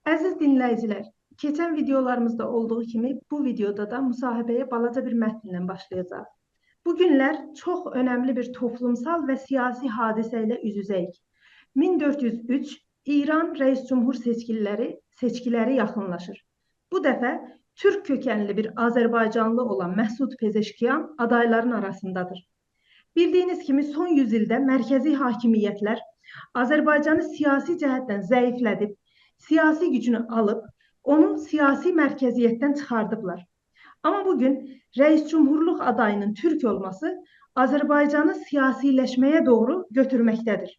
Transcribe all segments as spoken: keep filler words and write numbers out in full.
عزیز دینله‌ییجیلر، کئچن ویدئولاریمیزدا اولدوغو کیمی بو ویدئودا دا مصاحبه‌یه بالاجا بیر متنله باشلایاجاغیق. بو گونلر چوخ اؤنملی بیر توپلومسال و سیاسی حادثه ایله اوز-اوزه‌ییک. مین دؤرد یوز اوچ، ایران رئیس جمهور سئچکیلری، سئچکیلری یاخینلاشیر. بو دفعه تورک کؤکنلی بیر آذربایجانلی اولان مسعود پزشکیان آدایلارین آراسیندادیر. بیلدیگینیز کیمی، سون یوز ایلده مرکزی حاکمیتلر آذربایجانی سیاسی جهتدن ضعیفله‌دیب، سیاسی گوجونو آلیب، اونو سیاسی مرکزیتدن چیخاردیبلار. آمما بو گون رئیس جمهورلوق آدایی‌نین تورک اولماسی آذربایجانی سیاسی‌لشمه‌یه دوغرو گؤتورمکده‌دیر.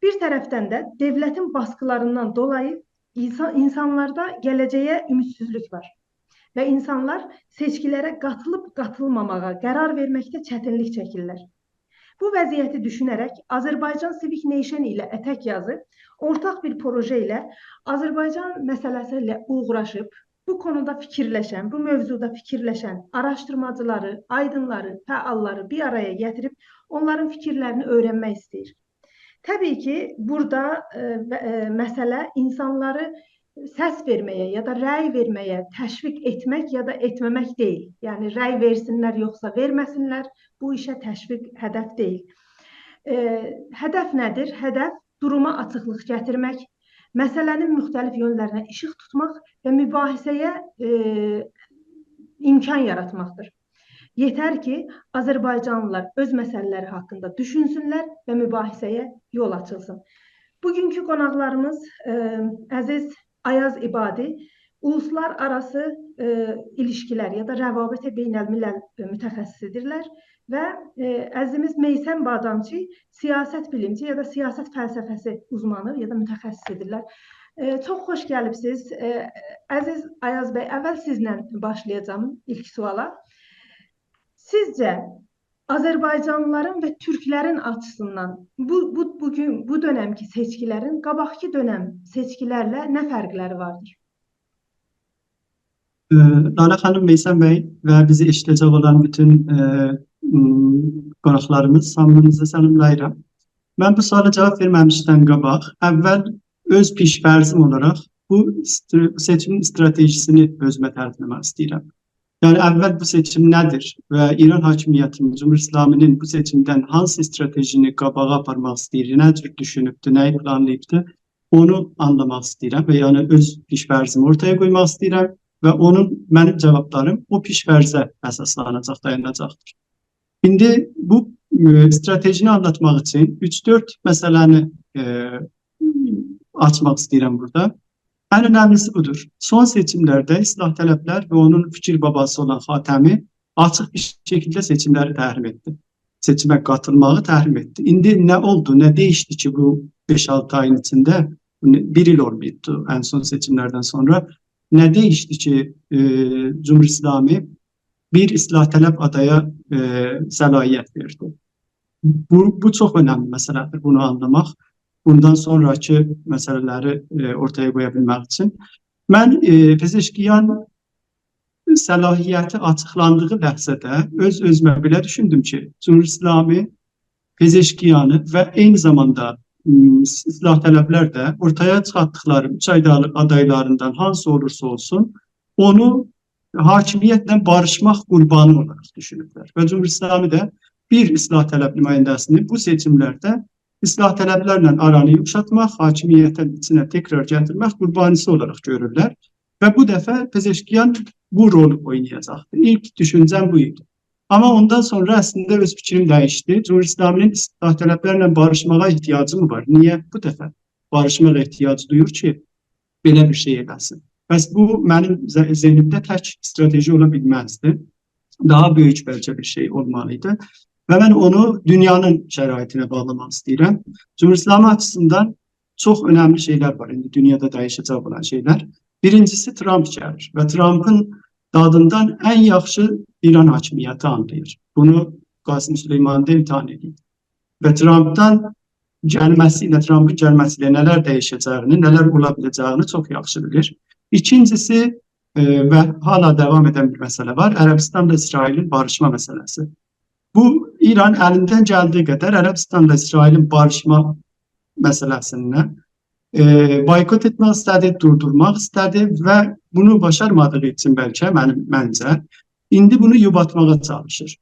بیر طرفدن ده دؤولتین باسقیلاریندان دولایی اینسان، اینسانلاردا گله‌جه‌یه اومیدسیزلیک وار و اینسانلار سئچکیلره قاتیلیب قاتیلماماغا قرار وئرمکده چتینلیک چکیرلر. بو وضعیتی دوشونه‌رک Azerbaijan Civic Nation ایله اتک یازی اورتاق بیر پروژه ایله آذربایجان مسئله‌سی ایله اوغراشیب، بو قونودا فیکیرلشن، بو موضوعدا فیکیرلشن آراشدیرماجیلاری، آیدینلاری، فعاللاری بیر آرایا گتیریب اونلارین فیکیرلرینی اؤیرنمک ایسته‌ییر. طبیعی کی، بورادا، ائ، و، ائ، مسئله اینسانلاری سس وئرمه‌یه یا دا رأی وئرمه‌یه تشویق ائتمک یا دا ائتمه‌مک دئییل. یعنی، رأی وئرسینلر، یوخسا وئرمه‌سینلر، بو ایشه تشویق هدف دئییل. ائ، هدف نه‌دیر؟ هدف دوروما آچیقلیق گتیرمک، مسئله‌نین مختلف یؤنلرینه ایشیق توتماق و مباحثه‌یه، ائ، امکان یاراتماقدیر. یئتر کی، آذربایجانلیلار اؤز مسئله‌لری حاقیندا دوشونسونلر و مباحثه‌یه یول آچیلسین. بوگونکو قوناقلاریمیز، ائ، عزیز آیاز عبادی، اولوسلارآراسی، ائ، ایلیشکیلر یا دا روابط بین‌الملل، ائ، متخصصی‌دیرلر و، ائ، عزیزیمیز میثم بادامچی، سیاست بیلیمچی یا دا سیاست فلسفه‌سی اوزمانی یا دا متخصصی‌دیرلر. ائ، چوخ خوش گلیبسیز. ائ، عزیز آیاز بی، اول سیزله باشلایاجاغام ایلک سؤالا. سیزجه آذربایجانلیلارین و تورکلرین آچیسیندان بو، بو، بوگون، بو دؤنمکی سئچکیلرین قاباقکی دؤنم سئچکیلرله نه فرقلری واردیر؟ ائ، لاله‌خانیم، میثم بی و بیزی ائشیده‌جک اولان بوتون، ائ، م، قوناقلاریمیز، هامینیزی سلاملاییرام. من بو سؤالا جاواب وئرمه‌میشدن قاباق، اول اؤز پیش‌فرضیم اولاراق بو استر-، سئچیمین استراتژی‌سینی اؤزومه تعریف ائتمک ایسته‌ییرم. یعنی، اول بو سئچیم نه‌دیر و ایران حاکمیتی‌نین، جمهوری اسلامی‌نین بو سئچیمدن هانسی استراتژینی قاباغا آپارماق ایسته‌ییر، نه جور دوشونوبدو، نه‌یی پلانلاییبدی، اونو آنلاماق ایسته‌ییرم و، یعنی، اؤز پیش‌فرضیمی اورتایا قویماق ایسته‌ییرم و اونون، منیم جاوابلاریم او پیش‌فرضه اساسلاناجاق، دایاناجاقدیر. ایندی بو، ائ، استراتژینی آنلاتماق اوچون اوچ-دؤرد مسئله‌نی، ائ، آچماق ایسته‌ییرم بورادا. ان اؤنملی‌سی بودور. سون سئچیملرده اصلاح‌طلبلر و اونون فیکیر باباسی اولان خاتمی آچیق بیر شکیلده سئچیملری تحریم ائتدی. سئچیمه قاتیلماغی تحریم ائتدی. ایندی نه اولدو، نه دییشدی کی، بو بئش-آلتی آیین ایچینده، بیر ایل اولماییبدی ان سون سئچیملردن سونرا، نه دییشدی کی، ائ، جمهوری اسلامی بیر اصلاح‌طلب آدایا، ائ، صلاحیت وئردی؟ بو، بو چوخ اؤنملی مسئله‌دیر، بونو آنلاماق. بوندان سونراکی مسئله‌لری، ائ، اورتایا قویا بیلمک اوچون. من، ائ، پزشکیان صلاحیتی آچیقلاندیغی لحظه‌ده اؤز-اؤزومه بئله دوشوندوم کی، جمهوری اسلامی پزشکیانی و عینی زاماندا، م، اصلاح‌طلبلر ده اورتایا چیخارتدیقلاری اوچ آدای-، آدایلاریندان هانسی اولورسا اولسون، اونو حاکمیتله باریشماق قوربانی اولاراق دوشونوبلر. و جمهوری اسلامی ده بیر اصلاح‌طلب نماینده‌سینی بو سئچیملرده اصلاح‌طلبلرله آرانی یومشاتماق، حاکمیتین ایچینه تکرار گتیرمک قوربانی‌سی اولاراق گؤرورلر. و بو دفعه پزشکیان بو رولو اوینایاجاقدی. ایلک دوشونجه‌م بو ایدی. آمما اوندان سونرا اصلینده اؤز فیکریم دییشدی. جمهوری اسلامی‌نین اصلاح‌طلبلرله باریشماغا احتیاجی می وار؟ نییه بو دفعه باریشماغا احتیاج دویور کی، بئله بیر شئی ائله‌سین؟ پس بو منیم ذه-، ذهنیمده تک استراتژی اولا بیلمزدی. داها بؤیوک بلکه بیر شئی اولمالی ایدی. و من اونو دونیانین شرایطینه باغلاماق ایسته‌ییرم. جمهوری اسلامی آچیسیندان چوخ اؤنملی شئیلر وار ایندی دونیادا دییشه‌جک اولان شئیلر. بیرینجی‌سی ترامپ گلیر و ترامپین دادیندان ان یاخشی ایران حاکمیتی آنلاییر. بونو قاسم سلیمانی دا امتحان ائدیر. و ترامپدان گلمه‌سی ایله، ترامپین گلمه‌سی ایله نه‌لر دییشه‌جه‌یینی، نه‌لر اولا بیله‌جه‌یینی چوخ یاخشی بیلیر. ایکینجی‌سی، ائ، و حالا داوام ائدن بیر مسئله وار. عربستانلا اسرائیلین باریشما مسئله‌سی. بو، ایران الیندن گلدیگی قدر عربستانلا اسرائیلین باریشما مسئله‌سینده ائ، بایکوت ائتمک ایسته‌دی، دوردورماق ایسته‌دی و بونو باشارمادیغی اوچون بلکه، منیم، منجه، ایندی بونو یوباتماغا چالیشیر.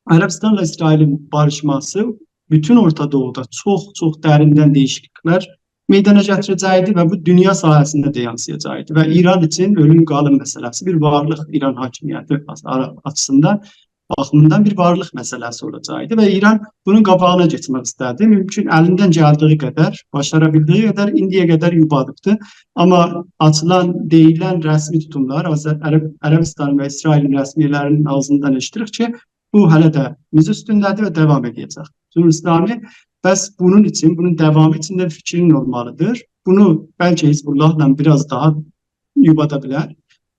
عربستانلا اسرائیلین باریشماسی بوتون اورتا دوغودا چوخ، چوخ دریندن دییشیکلیکلر میدانا گتیره‌جکدی و بو دونیا ساحه‌سینده ده یانسییاجاقدی و ایران اوچون اؤلوم-قالیم مسئله‌سی بیر وارلیق، ایران حاکمیتی آچ-، آرا-، آچیسیندان، باخیمیندان بیر وارلیق مسئله‌سی اولاجاقدی و ایران بونون قاباغینا گئتمک ایسته‌دی. مومکون الیندن گلدیگی قدر، باشارا بیلدیگی قدر، ایندییه قدر یوبادیبدی. آمما آچیلان، دئییلن رسمی توتوملار، آذر-، عرب-، عربستان و اسرائیلین رسمی‌لرینین آغزیندان ائشیدیریک کی، بو هله ده میز اوستونده‌دیر و داوام ائده‌جک. جمهوری اسلامی، بس بونون اوچون، بونون داوامی اوچون ده فیکرین اولمالیدیر. بونو بلکه حزب‌الله‌لا بیر آز داها یوبادا بیلر.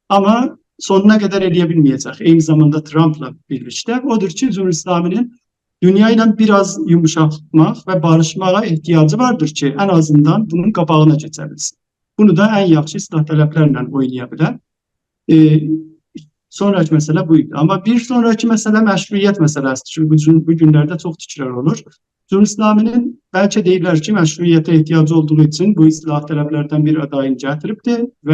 آمما سونونا قدر ائله‌یه بیلمه‌یه‌جک. عینی زاماندا ترامپلا بیرلیکده. اودور کی، جمهوری اسلامی‌نین دونیا ایله بیر آز یوموشاتماق و باریشماغا احتیاجی واردیر کی، ان آزیندان بونون قاباغینا کئچه بیلسین. بونو دا ان یاخشی اصلاح‌طلب‌لرله اوینایا بیلر. ائ، سونراکی مسئله بو ایدی. آمما بیر سونراکی مسئله مشروعیت مسئله‌سیدیر. چونکی بو گون، بو گونلرده چوخ تکرار اولور. جمهوری اسلامی‌نین بلکه دئییرلر کی، مشروعیته احتیاجی اولدوغو اوچون بو اصلاح‌طلب‌لردن بیر آدایینی گتیریبدیر و،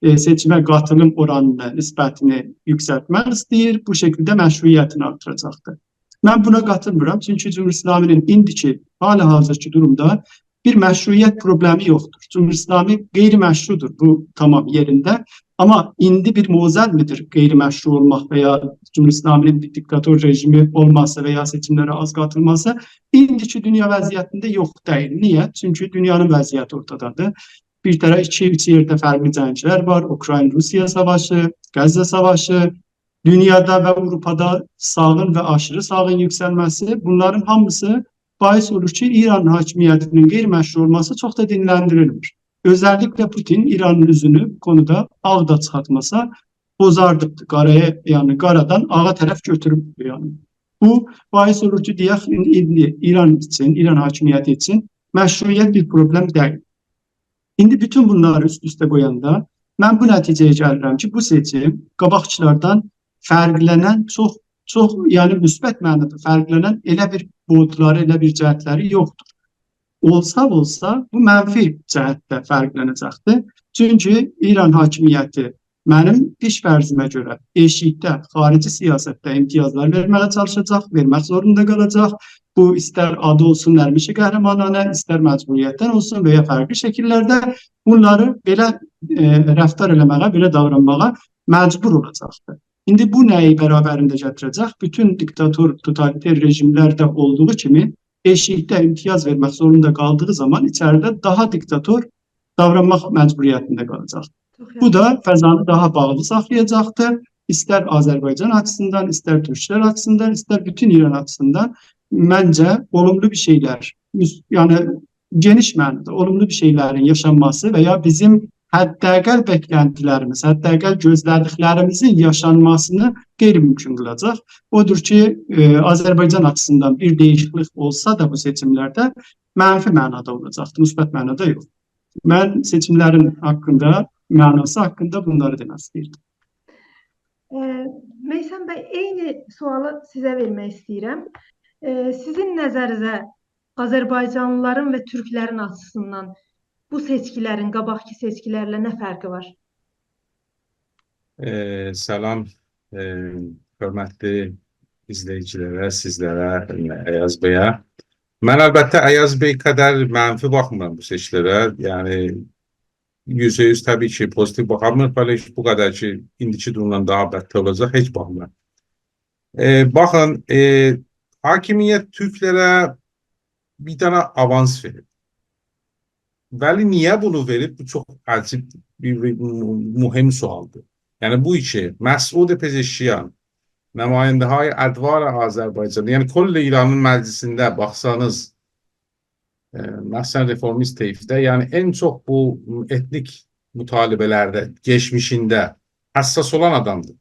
ائ، سئچیمه قاتیلیم اورانینی، نسبتینی یوکسلتمک ایسته‌ییر. بو شکیلده مشروعیتینی آرتیراجاقدیر. من بونا قاتیلمیرام، چونکی جمهوری اسلامی‌نین ایندیکی، حال حاضرکی دورومدا بیر مشروعیت پروبلئمی یوخدور. جمهوری اسلامی غیرمشروعدور، بو تمام یئرینده. آمما ایندی بیر معضل میدیر غیرمشروع اولماق و یا جمهوری اسلامی‌نین بیر دیکتاتور رژیمی اولماسی و یا سئچیملره آز قاتیلماسی؟ ایندیکی دونیا وضعیتینده یوخ دئییل. نییه؟ چونکی دونیانین وضعیتی اورتادادیر. بیر طرف، ایکی، اوچ یئرده فرقلی جنگلر وار. اوکراین-روسیه ساواشی، غزه ساواشی، دونیادا و آوروپادا ساغین و آشیری ساغین یوکسلمه‌سی، بونلارین هامیسی باعث اولور کی، ایران حاکمیتی‌نین غیرمشروع اولماسی چوخ دا دینلندیریلمیر. اؤزللیکله پوتین ایرانین اوزونو بو قونودا آغ دا چیخارتماسا، بوزاردیبدیر. قارایا، یعنی قارادان آغا طرف گؤتوروبدور، یعنی. بو باعث اولور کی، دئیک، این-، ایندی ایران اوچون، ایران حاکمیتی اوچون مشروعیت بیر پروبلئم دئییل. ایندی بوتون بونلاری اوست-اوسته قویاندا من بو نتیجه‌یه گلیرم کی، بو سئچیم قاباقکیلاردان فرقلنن، چوخ، چوخ، یعنی مثبت معنادا فرقلنن ائله بیر بویوتلاری، ائله بیر جهتلری یوخدور. اولسا، اولسا، بو منفی جهتده فرقلنه‌جکدیر. چونکی ایران حاکمیتی، منیم پیش‌فرضیمه گؤره، ائشیکده، خاریجی سیاستده امتیازلار وئرمه‌یه چالیشاجاق، وئرمک زوروندا قالاجاق. بو ایستر آدی اولسون نرمش قهرمانانه، ایستر مجبوریتدن اولسون و یا فرقلی شکیللرده، بونلاری بئله، ائ، رفتار ائله‌مه‌یه، بئله داورانماغا مجبور اولاجاقدیر. ایندی بو نه‌یی برابرینده گتیره‌جک؟ بوتون دیکتاتور، توتالیتر رژیملرده اولدوغو کیمی، ائشیکده امتیاز وئرمک زوروندا قالدیغی زامان ایچریده داها دیکتاتور داورانماق مجبوریتینده قالاجاق. چوخ بو یاخشی. دا فضانی داها باغلی ساخلایاجاقدیر. ایستر آذربایجان آچیسیندان، ایستر تورکلر آچیسیندان، ایستر بوتون ایران آچیسیندان، منجه، اولوملو بیر شئیلر، موس-، یعنی گئنیش معنادا اولوملو بیر شئیلرین یاشانماسی و یا بیزیم حداقل بکلنتیلریمیز، حداقل گؤزله‌دیکلریمیزین یاشانماسینی غیرممکن قیلاجاق. اودور کی، ائ، آذربایجان آچیسیندان بیر دییشیکلیک اولسا دا بو سئچیملرده، منفی معنادا اولاجاقدیر، مثبت معنادا یوخ. من سئچیملرین حاقیندا، معناسی حاقیندا بونلاری دئمک ایسته‌ییردیم. ائ، میثم بی، عینی سؤالی سیزه وئرمک ایسته‌ییرم. ائ، سیزین نظرینیزه آذربایجانلیلارین و تورکلرین آچیسیندان بو سئچکیلرین قاباقکی سئچکیلرله نه فرقی وار؟ ائ، سلام، ائ، حؤرمتلی ایزله‌ییجیلره، سیزلره، ایاز بیه. من البته ایاز بی قدر منفی باخمیرام بو سئچکیلره. یعنی، یوزده یوز طبیعی کی، پوزیتیو باخامیریق، ولی بو قدر کی، ایندیکی دورومدان داها بدتر اولاجاق، هئچ باخمیرام. ائ، باخین، ائ، حاکمیت تورکلره بیر دنه آوانس وئریب. ولی نییه بونو وئریب؟ بو چوخ عجیب بیر، بیر مهم سؤالدیر. یعنی بو کی، مسعود پزشکیان، نماینده‌های ادوار آذربایجان، یعنی کل ایرانین مجلسینده باخسانیز، ائ، مخصوصاً رفورمیست طیفده، یعنی ان چوخ بو اتنیک مطالبه‌لرده، کئچمیشینده حساس اولان آدامدیر.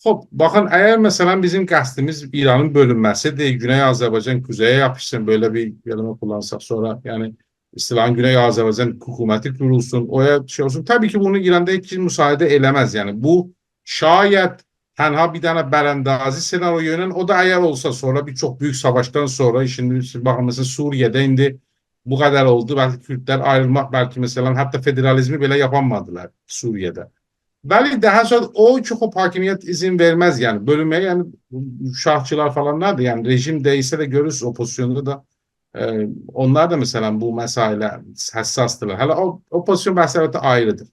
خوب، باخین، اگر مثلاً بیزیم قصدیمیز ایرانین بؤلونمه‌سیدیر، گونئی آذربایجان قوزئیه یاپیشسین، بئله بیر کلمه کوللانساق سونرا، یعنی اصطلاحاً گونئی آذربایجان حکومتی قورولسون، اویا شئی اولسون. طبیعی کی، بونو ایراندا هئچ کس مساعده ائله‌مز. یعنی بو شاید تنها بیر دنه براندازی سناریو ایله، او دا اگر اولسا، سونرا بیر چوخ بؤیوک ساواشدان سونرا، ایشین، باخین، مثلاً سوریه‌ده ایندی بو قدر اولدو، بلکه کوردلر آیریلماق، بلکه، مثلا، حتی فدرالیزمی بئله یاپامادیلار سوریه‌ده. ولی داها سونرا او کی، خوب، حاکمیت اذن وئرمز، یعنی بؤلونمه‌یه، یعنی شاهچیلار فلانلاردیر، یعنی رژیم دییشسه ده گؤرورسونوز، اوپوزیسیوندا دا، ائ، اونلار دا، مثلا، بو مسائله حساسدیرلار. هله او اوپوزیسیون مسئله‌سی آیریدیر.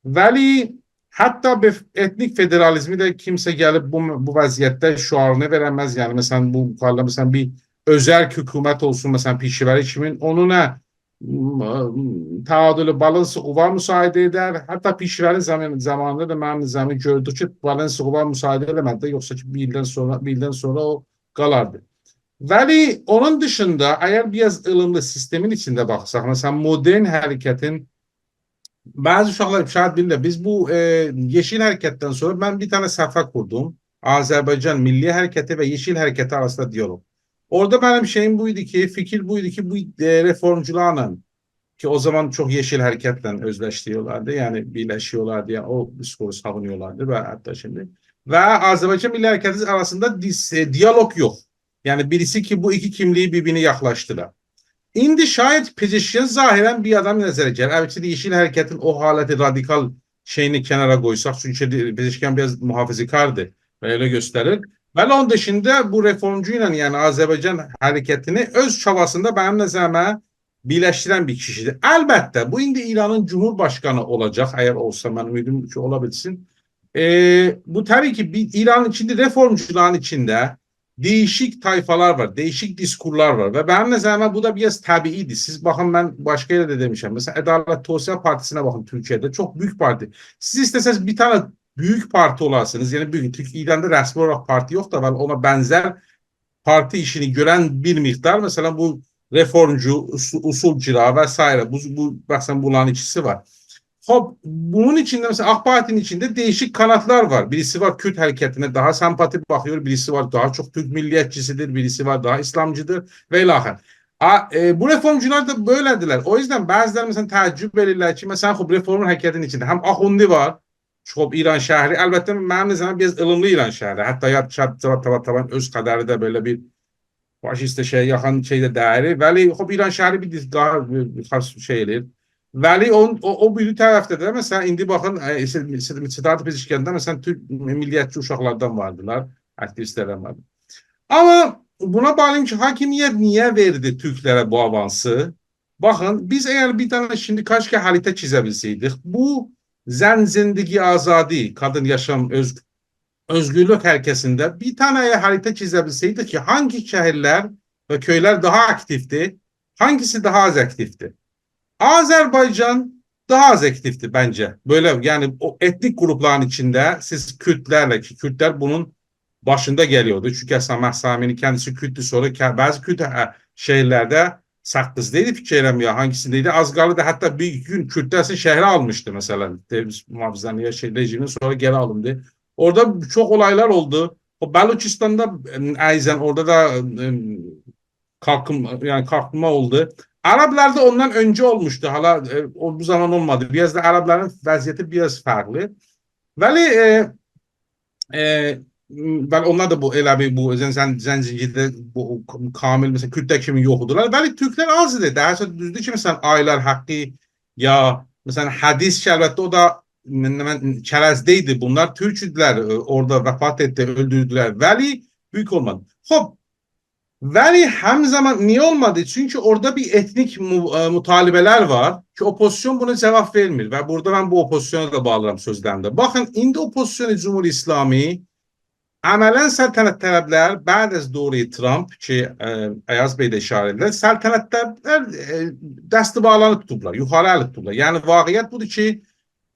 ولی حتی به اتنیک فدرالیزمی ده کیمسه گلیب بو، بو وضعیتده شعارینی وئره‌مز. یعنی، مثلا، بو حالدا، مثلا، بیر اؤزل حکومت اولسون، مثلا، پیشه‌وری کیمین، اونو نه، م، تعادل، بالانس اووا مساعده ائدر. حتی پیشه‌وری زامان، زامانیندا دا منیم نظریمه گؤردوک کی، بالانس اووا مساعده ائله‌مه‌دی، یوخسا کی، بیر ایلدن سونرا، بیر ایلدن سونرا او قالاردی. ولی اونون دیشیندا، اگر بیر آز علملی سیستمین ایچینده باخساق، مثلا، مدرن حرکتین، بعضی اوشاقلار شاید بیلیرلر، بیز بو، ائ، یئشیل حرکتدن سونرا من بیر دنه صفحه قوردوم. آذربایجان میللی حرکتی و یئشیل حرکتی آراسیندا دیالوق. اورادا منیم شئییم بو ایدی کی، فیکیر بو ایدی کی، بو، ائ، رفورمچولارلا کی، او زامان چوخ یئشیل حرکتله اؤزلشدیریرلردی، یعنی بیرلشیرلردی، یعنی او دیسکورسو ساوونورلردی و حتی شیمدی. و آذربایجان میللی حرکتی آراسیندا دیس-، ائ، دیالوق یوخ. یعنی بیریسی کی، بو ایکی کیملیگی بیر-بیرینه یاخلاشدیرار. ایندی شاید پزشکیان ظاهرا بیر آدام نظره گلیر. البته، یئشیل حرکتین او حالتی رادیکال شئیینی کنارا قویساق، چونکی پزشکیان بیر آز محافظه‌کاردیر و ائله گؤستریر. ولی اونون دیشیندا بو رفورمچو ایله، یعنی آذربایجان حرکتینی اؤز چاباسیندا، منیم نظریمه، بیرلشدیرن بیر کیشیدیر. البته، بو ایندی ایرانین جمهورباشقانی اولاجاق، اگر اولسا، من امیدیم کی، اولا بیلسین. ائ، بو طبیعی کی، بیر ایرانین ایچینده، رفورمچولارین ایچینده دییشیک طایفالار وار، دییشیک دیسکورلار وار و منیم نظریمه بو دا بیر آز طبیعیدیر. سیز باخین، من باشقا یئرده ده دئمیشم. مثلا، عدالت توسعه پارتیسینه باخین تورکیه‌ده، چوخ بؤیوک پارتی. سیز ایسته‌سز بیر دنه بؤیوک پارتی اولاسینیز، یعنی بؤیوک، تورک-، ایراندا رسمی اولاراق پارتی یوخدور، ولی اونا بنزر پارتی ایشینی گؤرن بیر مقدار، مثلا، بو رفورمچو، اصو-، اصولچولار و سایره، بو، بو، مثلا، بونلارین ایکیسی وار. خوب، بونون ایچینده، مثلا، آک پارتی‌نین ایچینده دییشیک کاناتلار وار. بیریسی وار کورد حرکتینه داها سمپاتی باخیر، بیریسی وار داها چوخ تورک میللیتچیسیدیر، بیریسی وار داها ایسلامچیدیر و الی آخر. آ، ائ، بو رفورمچولار دا بئله‌دیرلر. او یوزدن بعضیلری، مثلا، تعجب ائدیرلر کی، مثلا، خوب، رفورم حرکتینین ایچینده هم آخوندی وار، خوب، ایرانشهری، البته، منیم نظریمه بیر آز علملی ایرانشهری. حتی یا چپ، چپ، تبا، تبا اؤز قدری ده بئله بیر فاشیسته شئیه یاخین شئی ده دئییل. ولی، خوب، ایرانشهری بیر دیز داها، ائ، خاص شئی ائله‌ییر. ولی اون، او، او بیری طرفده ده، مثلا، ایندی باخین، ائ، ایسته-، ایسته-، ستاد پزشکیاندا، مثلا، تورک میللیتچی اوشاقلاردان واردیلار، آکتیویستلردن واردی. آمما بونا باخین کی، حاکمیت نییه وئردی تورکلره بو آوانسی؟ باخین، بیز اگر بیر دنه شیمدی کاشکی خریطه چیزه بیلسه‌یدیک، بو زن زندگی آزادی، قادین یاشام اؤز-، اؤزگورلوک حرکتینده بیر دنه اگر خریطه چیزه بیلسه‌یدیک کی، هانگی شهرلر و کؤیلر داها آکتیودیر، هانگیسی داها آز آکتیودیر؟ آذربایجان داها آز آکتیودیر منجه. بئله، یعنی او اتنیک قروپلارین ایچینده سیز کوردلرله کی، کوردلر بونون باشیندا گلیردی. چونکی اصلا مهسا امینی کندیسی کورددور، سونرا ک-، بعضی کورد، هه، شهرلرده سققیزده ایدی، فیکیر ائلیرم یا هانگیسینده ایدی. آز قالیردی، حتی بیر گون کوردلر شهری آلمیشدی، مثلا، دئ-، محافظه‌نین یا شئی، رژیمین، سونرا گئری آلینمادی. اورادا چوخ اولایلار اولدو. او بلوچستاندا، ائم، ایضا اورادا دا، ائم، قالخین-، یعنی قالخینما اولدو. عربلرده اوندان اؤنجه اولموشدو، حالا، ائ، او بو زامان اولمادی. بیر آز دا عربلرین وضعیتی بیر آز فرقلی. ولی، ائ، ائ، م، بلی، اونلار دا بو، ائله بیل بو، زن-، زن-، زنجیرده بو، او، کامل، مثلا، کوردلر کیمی یوخدولار. ولی تورکلر آز ایدی. داها چوخ دوزدور کی، مثلا، آیلار حاقی یا، مثلا، حدیث کی، البته، او دا، من، من، چرزده ایدی. بونلار تورک ایدیلر، ائ، اورادا وفات ائتدی، اؤلدوردولر. ولی بؤیوک اولمادی. خوب، ولی همزمان نییه اولمادی؟ چونکی اورادا بیر اتنیک مو-، ائ، مطالبه‌لر وار کی، اوپوزیسیون بونا جواب وئرمیر و بورادا من بو اوپوزیسیونا دا باغلیرام سؤزلریمده. باخین، ایندی اوپوزیسیون جمهوری اسلامی عملا سلطنت‌طلبلر، بعد از دوره‌ی ترامپ کی، ائ، ایاز بی ده اشاره ائدیلر، سلطنت‌طلبلر، ائ، دست و بالانی توتوبلار، یوخاری الی توتوبلار. یعنی واقعیت بودور کی،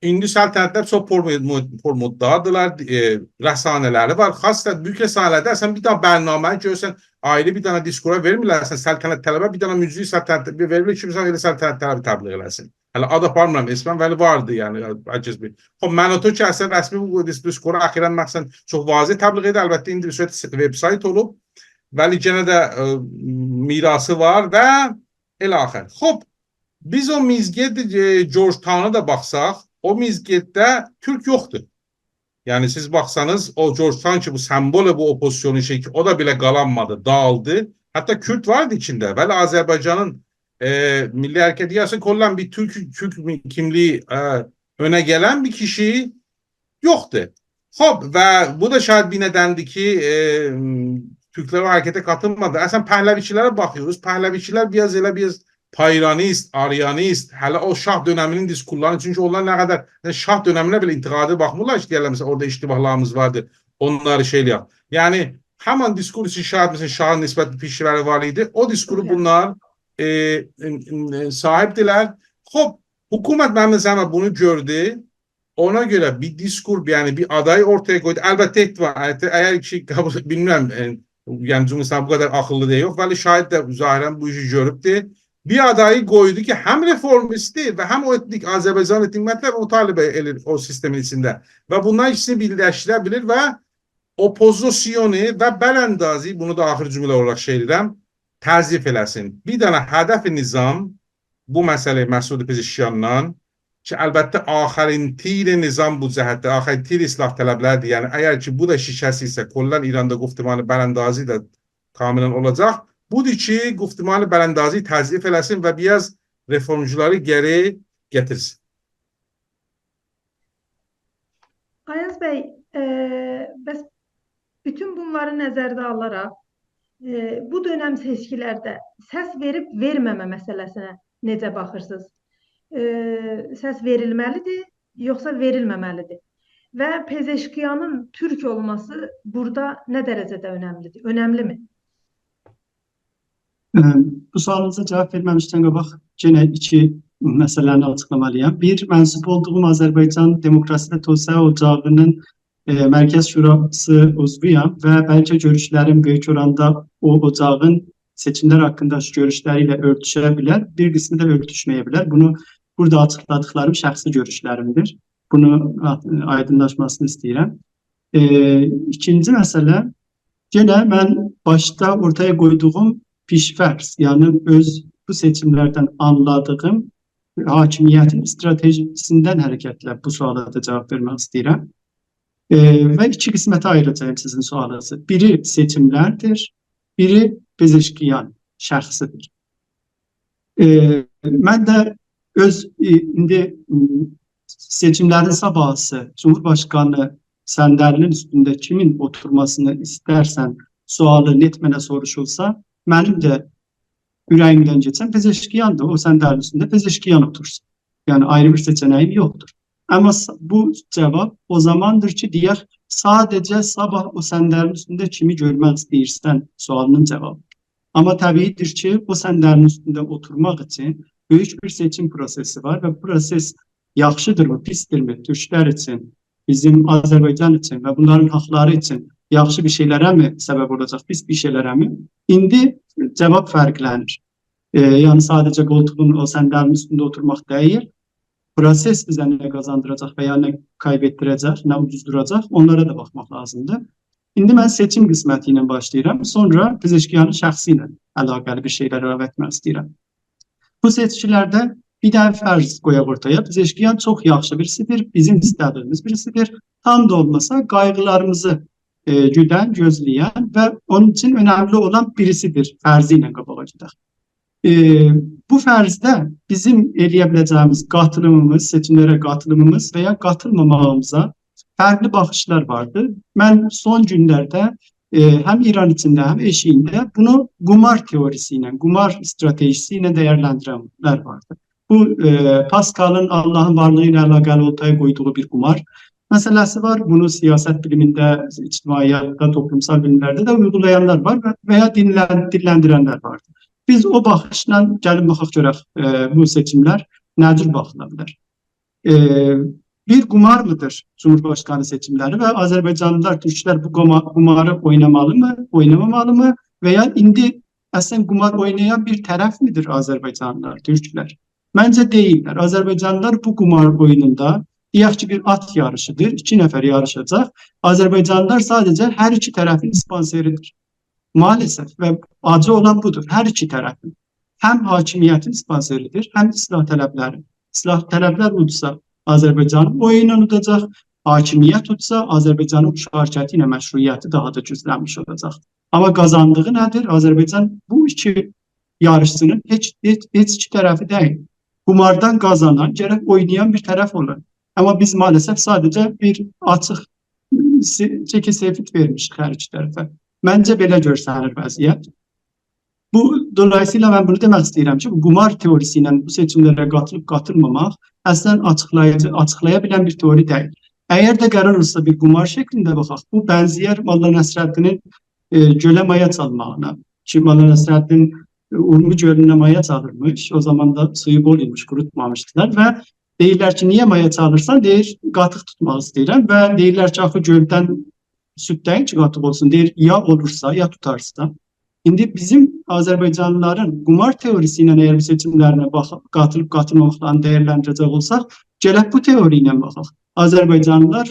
ایندی سلطنت‌طلب چوخ پرمو-، پرمدعادیرلار، ائ، رسانه‌لری وار. خاصه بؤیوک رسانه‌لرده اصلا بیر دنه برنامه‌نی گؤرورسن، آیری بیر دنه دیسکورا وئرمیرلر. اصلا سلطنت‌طلبه بیر دنه موضوع سلطنت وئریلیر کی، مثلا، ائله سلطنت‌طلبی تبلیغ ائله‌سین. هله آد آپارمیرام اسمن، ولی واردی، یعنی، عجز بیر. خوب، منوتو کی، اصلا رسمی بو دیس-، دیسکورو اخیرا، مثلا، چوخ واضح تبلیغ ائدیر. البته، ایندی بیر سری وبسایت اولوب، ولی یئنه ده، ائ، میراثی وار و الی آخر. خوب، بیز او مسجد، ائ، جورج تاونو دا باخساق، او مسجدده تورک یوخدور. یعنی سیز باخسانیز، او جورج تاون کی، بو سمبول بو اوپوزیسیونون شئی کی، او دا بئله قالانمادی، داغیلدی. حتی کورد واردی ایچینده. ولی آذربایجانین ائ، میللی حرکت، یا اصلاً کلاً بیر تورک، تورک کیملیگی، ائ، اؤنه گلن بیر کیشی یوخدور. خوب، و بو دا شاید بیر ندندیر کی، ائ، تورکلر او حرکته قاتیلمادی. اصلاً پهلوی‌چی‌لره باخیریز. پهلوی‌چی‌لر بیر آز ائله بیر آز پایرانیست، آریانیست، هله او شاه دؤنمی‌نین دیسکورلارینی، چونکی اونلار نه قدر، یعنی شاه دؤنمینه بئله انتقادی باخمیرلار کی، دئیرلر، مثلاً، اورادا اشتباهلاریمیز واردی، اونلاری شئی ائله‌یک. یعنی، همان دیسکور کی، شاید، مثلاً، شاها نسبت بیر پیشه‌وری وار ایدی، او دیسکورو بونلار، ائ، ائ، ائ، صاحیبدیرلر. خوب، حکومت منیم نظریمه بونو گؤردو. اونا گؤره بیر دیسکور، یعنی بیر آدای اورتایا قویدو. البته، احتمال، البته، اگر کی، قبول، بیلمیرم، ائ، یعنی جمهوری اسلامی بو قدر عاغیللی دئییل، یوخ، ولی شاید ده ظاهراً بو ایشی گؤروبدو. بیر آدایی قویدو کی، هم رفورمیستدیر و هم او ائتنیک، آذربایجان ائتنیک مطلب، او طالبه ائله‌ییر او سیستمین ایچینده. و بونلار ایکیسینی بیرلشدیره بیلیر و اوپوزیسیونو و براندازی، بونو دا آخیر جمله اولاراق شئی ائدیرم، تضعیف ائله‌سین. بیر دنه هدف نظام، بو مسئله مسعود پزشکیان‌دان کی، البته، آخرین تیر نظام بو جهتده، آخرین تیر اصلاح‌طلب‌لردیر. یعنی، اگر کی، بو دا شکست ایسه، کلاً ایراندا گفتمان براندازی ده کاملاً اولاجاق. بودور کی، گفتمان براندازی تضعیف ائله‌سین و بیر آز رفورمچولاری گئری گتیرسین. آیاز بی، ائ، بس بوتون بونلاری نظرده آلاراق، ائ، بو دؤنم سئچکی‌لرده سس وئریب وئرمه‌مه مسئله‌سینه نئجه باخیرسینیز؟ ائ، سس وئریلمه‌لیدیر، یوخسا وئریلمه‌مه‌لیدیر؟ و پزشکیانین تورک اولماسی بورادا نه درجه‌ده اؤنملیدیر؟ اؤنملی‌می؟ ائ، بو سؤالینیزا جاواب وئرمه‌میشدن قاباق یئنه ایکی مسئله‌نی آچیقلامالییام. بیر، منسوب اولدوغوم آذربایجان دموکراسی و توسعه اوجاغی‌نین، ائ، مرکز شوراسی عضویام و بلکه گؤروشلریم بؤیوک اوراندا او اوجاغین سئچیملر حاقیندا گؤروشلری ایله اؤرتوشه بیلر، بیر قیسمی ده اؤرتوشمه‌یه بیلر. بونو بورادا آچیقلادیقلاریم شخصی گؤروشلریمدیر. بونو آ-، آیدینلاشماسینی ایسته‌ییرم. ائ، ایکینجی مسئله، یئنه من باشدا اورتایا قویدوغوم پیش‌فرض، یعنی اؤز بو سئچیملردن آنلادیغیم حاکمیتین استراتژی‌سیندن حرکتله بو سؤالا دا جاواب وئرمک ایسته‌ییرم. ائ، و ایکی قسمته آییراجاغام سیزین سؤالینیزی. بیری سئچیملردیر، بیری پزشکیان شخصی‌دیر. ائ، من ده اؤز، ائ، ایندی، م، سئچیملرین صاباحیسی جمهورباشقانی صندلی‌نین اوستونده کیمین اوتورماسینی ایسترسن سؤالی نئت منه سوروشولسا، منیم ده اوره‌ییمدن کئچن پزشکیاندیر. او صندلی‌نین اوستونده پزشکیان اوتورسون. یعنی آیری بیر سئچه‌نه‌ییم یوخدور. آمما س-، بو جاواب او زاماندیر کی، دئیک، ساده‌جه صاباح او صندلی‌نین اوستونده کیمی گؤرمک ایسته‌ییرسن سؤالی‌نین جاوابی. آمما طبیعی‌دیر کی، او صندلی‌نین اوستونده اوتورماق اوچون بؤیوک بیر سئچیم پروسه‌سی وار و بو پروسه یاخشی‌دیرمی، پیس‌دیرمی، تورکلر اوچون، بیزیم آذربایجان اوچون و بونلارین حاقلاری اوچون یاخشی بیر شئیلره‌می سبب اولاجاق، پیس بیر شئیلره‌می؟ ایندی جاواب فرقلنیر. ائ، یعنی ساده‌جه قولتوغون، او صندلی‌نین اوستونده اوتورماق دئییل، پروسه بیزه نه قازاندیراجاق و یا نه کایب ائتدیره‌جک، نه اودوزدوراجاق، اونلارا دا باخماق لازیمدیر. ایندی من سئچیم قسمتی ایله باشلاییرام، سونرا پزشکیانین شخصی ایله علاقه‌لی بیر شئیلر علاوه ائتمک ایسته‌ییرم. بو سئچکی‌لرده بیر دنه فرض قویاق اورتایا. پزشکیان چوخ یاخشی بیریسی‌دیر، بیزیم ایسته‌دیگیمیز بیریسی‌دیر. تام دا اولماسا، قایغیلاریمیزی، ائ، گودن، گؤزله‌ین و اونون اوچون اؤنملی اولان بیریسی‌دیر فرضی ایله قاباغا گئدک. ائ، بو فرضده بیزیم ائله‌یه بیله‌جه‌ییمیز قاتیلیمیمیز، سئچیملره قاتیلیمیمیز و یا قاتیلماماغیمیزا فرقلی باخیشلار واردیر. من سون گونلرده، ائ، هم ایران ایچینده، هم ائشیگینده بونو قومار تئوریسی ایله، قومار استراتژی‌سی ایله دیرلندیرنلر واردیر. بو، ائ، پاسکالین آللاهین وارلیغی ایله علاقه‌لی اورتایا قویدوغو بیر قومار مسئله‌سی وار. بونو سیاست بیلیمینده، اجتماعیتده، توپلومسال بیلیملرده ده اویغولایانلار وار و، و یا دیللن-، دیللندیرنلر واردیر. بیز او باخیشلا گلین باخاق گؤرک، ائ، بو سئچیملر نه جور باخیلا بیلر. ائ، بیر قومارمی‌دیر جمهورباشقانی سئچیملری و آذربایجانلیلار، تورکلر بو قوما-، قوماری اوینامالی‌می، اوینامامالی‌می و یا ایندی اصلاً قومار اوینایان بیر طرفمی‌دیر آذربایجانلیلار، تورکلر؟ منجه دئییللر. آذربایجانلیلار بو قومار اویونوندا، دئیک کی، بیر آت یاریشی‌دیر، ایکی نفر یاریشاجاق. آذربایجانلیلار ساده‌جه هر ایکی طرفین اسپانسری‌دیر. مع‌الاسف و آجی اولان بودور، هر ایکی طرفین. هم حاکمیتین اسپانسری‌دیر، هم اصلاح‌طلب‌لرین. اصلاح‌طلب‌لر اودسا، آذربایجانین اویونونو اوداجاق، حاکمیت اودسا، آذربایجانین مشارکتی ایله مشروعیتی داها دا گوجلنمیش اولاجاق. آمما قازاندیغی نه‌دیر؟ آذربایجان بو ایکی یاریشچینین هئچ، هئچ، هئچ ایکی طرفی دئییل. قماردان قازانان گرک اوینایان بیر طرف اولا. آمما بیز مع‌الاسف ساده‌جه بیر آچیق سی-، چکی سفید وئرمیشیک هر ایکی طرفه. منجه بئله گؤرسنیر وضعیت. بو، دولاییسییلا من بونو دئمک ایسته‌ییرم کی، بو قمار تئوریسی ایله بو سئچیملره قاتیلیب قاتیلماماق اصلاً آچیقلاییجی، آچیقلایا بیلن بیر تئوری دئییل. اگر ده قرار اولسا بیر قمار شکلینده باخاق، بو بنزه‌یر ملا نصرالدینین، ائ، گؤله مایا چالماغینا. کی، ملا نصرالدین، ائ، اورمو گؤلونه مایا چالیرمیش. او زامان دا سویو بول ایمیش، قوروتمامیشدیلار و دئییرلر کی، «نییه مایا چالیرسان؟» دئییر، «قاتیق توتماق ایسته‌ییرم.» و دئییرلر کی، «آخی گؤلدن سود دئییل کی، قاتیق اولسون.» دئییر، «یا اولورسا، یا توتارسا.» ایندی بیزیم آذربایجانلیلارین قمار تئوریسی ایله اگر بو سئچیملرینه باخیب، قاتیلیب قاتیلماماقلارینی دیرلندیره‌جک اولساق، گرک بو تئوری ایله باخاق. آذربایجانلیلار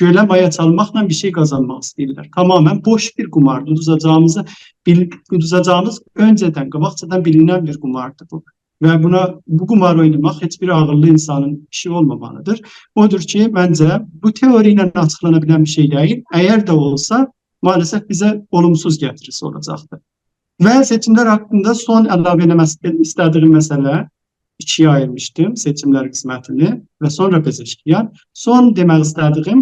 گؤله مایا چالماقلا بیر شئی قازانماق ایسته‌ییرلر. تماماً بوش بیر قماردیر. اودوزاجاغیمیزی بیل-، اودوزاجاغیمیز اؤنجه‌دن، قاباقجادان بیلینن بیر قماردیر بو. و بونا، بو قماری اویناماق هئچ بیر عاغیللی اینسانین ایشی اولمامالیدیر. اودور کی، منجه بو تئوری ایله آچیقلانا بیلن بیر شئی دئییل. اگر ده اولسا، مع‌الاسف بیزه اولومسوز گتیریسی اولاجاقدیر. و سئچیملر حاقیندا سون علاوه ائله‌مک ایسته‌دیییم مسئله، ایکی‌یه آییرمیشدیم سئچیملر قسمتینی و سونرا پزشکیان. سون دئمک ایسته‌دیییم،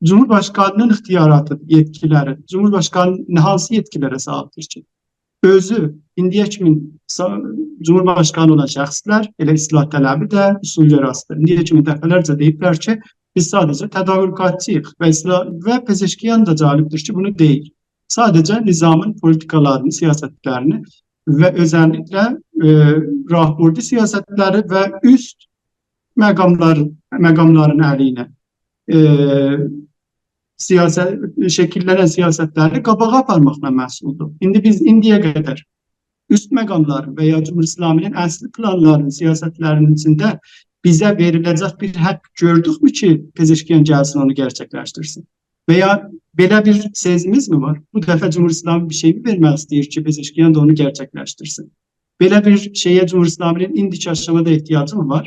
جمهورباشقانی‌نین اختیاراتی، یئتکیلری، جمهورباشقانی هانسی یئتکیلره صاحیبدیر کی، اؤزو ایندییه کیمی سا-، جمهورباشقانی اولان شخصلر، ائله اصلاح‌طلبی ده، اصولگراسی دا، ایندییه کیمی دفعه‌لرجه دئییبلر کی، بیز ساده‌جه تدارکاتچی‌ییق و اصلاح-، و پزشکیان دا جالبدیر کی، بونو دئییر. ساده‌جه نظامین پولیتیکالارینی، سیاستلرینی و اؤزللیکله، ائ، راهبردی سیاستلری و اوست مقاملار، مقاملارین الی ایله، ائ، سیاست، شکیللنن سیاستلری قاباغا آپارماقلا مسئولدور. ایندی بیز ایندییه قدر اوست مقاملارین و یا جمهوری اسلامی‌نین اصلی پلانلارینین، سیاستلرینین ایچینده بیزه وئریله‌جک بیر حق گؤردوکمو کی، پزشکیان گلسین، اونو گئرچکلشدیرسین؟ و یا بئله بیر سزیمیز می وار؟ بو دفعه جمهوری اسلامی بیر شئی می وئرمک ایسته‌ییر کی، پزشکیان دا اونو گئرچکلشدیرسین؟ بئله بیر شئیه جمهوری اسلامی‌نین ایندیکی آشامادا احتیاجی می وار؟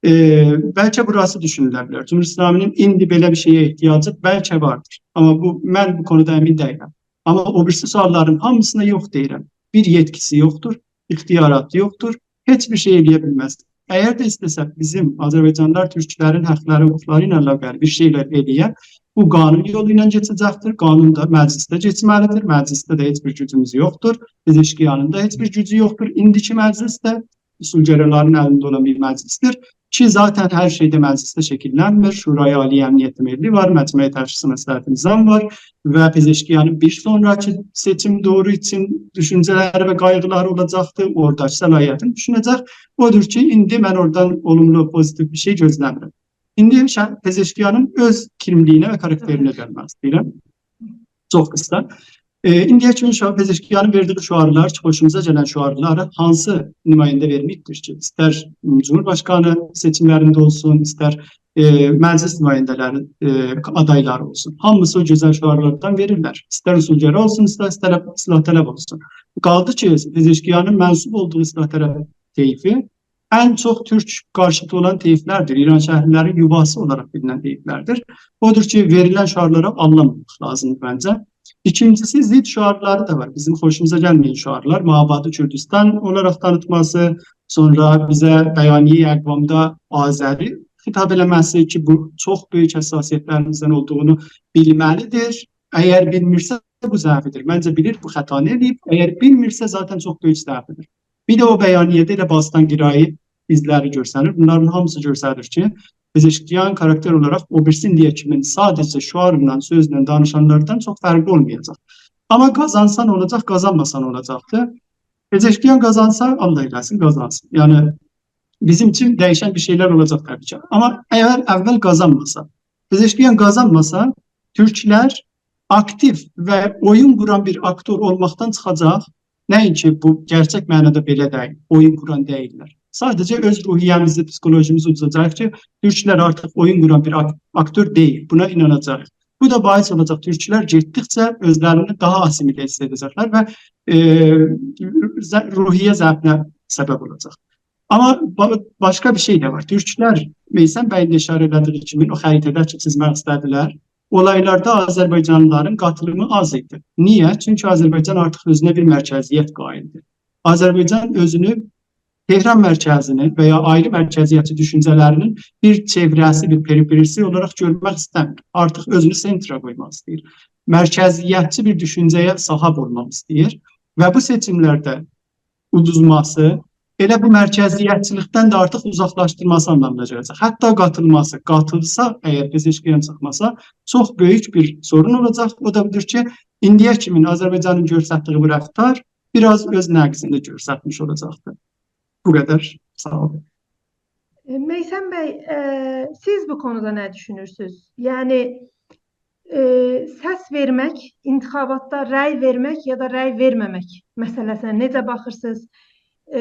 ائ، بلکه بوراسی دوشونوله بیلر. جمهوری اسلامی‌نین ایندی بئله بیر شئیه احتیاجی بلکه واردیر. آمما بو، من بو قونودا امین دئییلم. آمما او بیریسی سؤاللارین هامیسینا یوخ دئییرم. بیر یئتکیسی یوخدور، اختیاراتی یوخدور، هئچ بیر شئی ائله‌یه بیلمز. اگر ده ایسته‌سه بیزیم آذربایجانلیلار تورکلرین حقلری، حقوقلاری ایله علاقه‌لی بیر شئیلر ائله‌یه، بو قانون یولو ایله کئچه‌جکدیر. قانون دا مجلسده کئچمه‌لیدیر. مجلسده ده هئچ بیر گوجوموز یوخدور. پزشکیانین دا هئچ بیر گوجو یوخدور. ایندیکی مجلس ده اصولگرالارین الینده اولان بیر مجلسدیر کی، ذاتاً هر شئی ده مجلسده شکیللنمیر. شورای عالی امنیت ملی وار، مجمع تشخیص مصلحت نظام وار و پزشکیانین بیر سونراکی سئچیم دورو اوچون دوشونجه‌لری و قایغیلاری اولاجاقدیر. اوراداکی صلاحیتینی دوشونه‌جک. اودور کی، ایندی من اورادان اولوملو، پوزیتیو بیر شئی گؤزله‌میرم. ایندی شه-، پزشکیانین اؤز کیملیگینه و کاراکترینه گلمک ایسته‌ییرم. چوخ قیسا. ائ، ایندییه کیمی شعا-، پزشکیانین وئردیگی شعارلار، چوخ خوشوموزا گلن شعارلاری هانسی نماینده وئرمه‌ییبدیر کی، ایستر جمهورباشقانی سئچیملرینده اولسون، ایستر، ائ، مجلس نماینده‌لری، ائ، آدایلاری اولسون. هامیسی او گؤزل شعارلاردان وئریرلر. ایستر اصولگرا اولسون، ایستر، ایستر اصلاح‌طلب اولسون. قالدی کی، پزشکیانین منسوب اولدوغو اصلاح‌طلب طیفی ان چوخ تورک قارشیتی اولان طیفلردیر. ایرانشهرلیلرین یوواسی اولاراق بیلینن طیفلردیر. اودور کی، وئریلن شعارلارا آللانماماق لازیمدیر منجه. ایکینجیسی، ضد شعارلاری دا وار. بیزیم خوشوموزا گلمه‌ین شعارلار، مابعد کردستان اولاراق تانیتماسی، سونرا بیزه بیانیه‌ی اقوامدا آذری خطاب ائله‌مه‌سی کی، بو چوخ بؤیوک حساسیتلریمیزدن اولدوغونو بیلمه‌لیدیر. اگر بیلمیرسه، بو ضعفیدیر. منجه بیلیر، بو خطانی ائله‌ییب. اگر بیلمیرسه، ذاتاً چوخ بؤیوک ضعفیدیر. بیر ده او بیانیه‌ده ائله بازدان‌گرایی ایزلری گؤرسنیر. بونلارین هامیسی گؤرسنیر کی، پزشکیان کاراکتر اولاراق او بیریسی ایندییه کیمین ساده‌جه شعارلا، سؤزله دانیشانلاردان چوخ فرقلی اولمایاجاق. آمما قازانسا نه اولاجاق، قازانماسا نه اولاجاقدیر؟ پزشکیان قازانسا، الله ائله‌سین، قازانسین. یعنی، بیزیم اوچون دییشن بیر شئیلر اولاجاق طبیعی کی. آمما اگر اول قازانماسا، پزشکیان قازانماسا، تورکلر آکتیو و اویون قوران بیر آکتور اولماقدان چیخاجاق. نه‌اینکی بو گئرچک معنادا بئله دئییل، اویون قوران دئییللر. ساده‌جه اؤز روحیه‌میزی، پسیخولوژیمیزی اودوزاجاغیق کی، تورکلر آرتیق اویون قوران بیر آک-، آکتور دئییل. بونا ایناناجاغیق. بو دا باعث اولاجاق، تورکلر گئتدیکجه اؤزلرینی داها آسیمیله حیس ائده‌جکلر و، ائ، ضع-، روحیه ضعفینه سبب اولاجاق. آمما با-، باشقا بیر شئی ده وار. تورکلر، میثم بیین ده ایشاره ائله‌دیگی کیمی، او خریطه‌ده کی، چیزمک ایسته‌دیلر، اولایلاردا آذربایجانلیلارین قاتیلیمی آز ایدی. نییه؟ چونکی آذربایجان آرتیق اؤزونه بیر مرکزیت قائلدیر. آذربایجان اؤزونو تهران مرکزی‌نین و یا آیری مرکزیتچی دوشونجه‌لری‌نین بیر چئوره‌سی، بیر پریفری‌سی اولاراق گؤرمک ایسته‌میر. آرتیق اؤزونو سنتره قویماق ایسته‌ییر. مرکزیتچی بیر دوشونجه‌یه صاحیب اولماق ایسته‌ییر و بو سئچیملرده اودوزماسی ائله بو مرکزیتچیلیکدن ده آرتیق اوزاقلاشدیرماسی آنلامینا گله‌جک. حتی قاتیلماسی، قاتیلسا اگر، پزشکیان چیخماسا، چوخ بؤیوک بیر سورون اولاجاق. او دا بودور کی، ایندییه کیمین آذربایجانین گؤستردیگی بو رفتار بیر آز اؤز نقضینی گؤسترمیش اولاجاقدیر. بو قدر. ساغ اولون. ائ، میثم بی، ائ، سیز بو قونودا نه دوشونورسونوز؟ یعنی، ائ، سس وئرمک، انتخاباتدا رأی وئرمک یا دا رأی وئرمه‌مک مسئله‌سینه نئجه باخیرسینیز؟ ائ،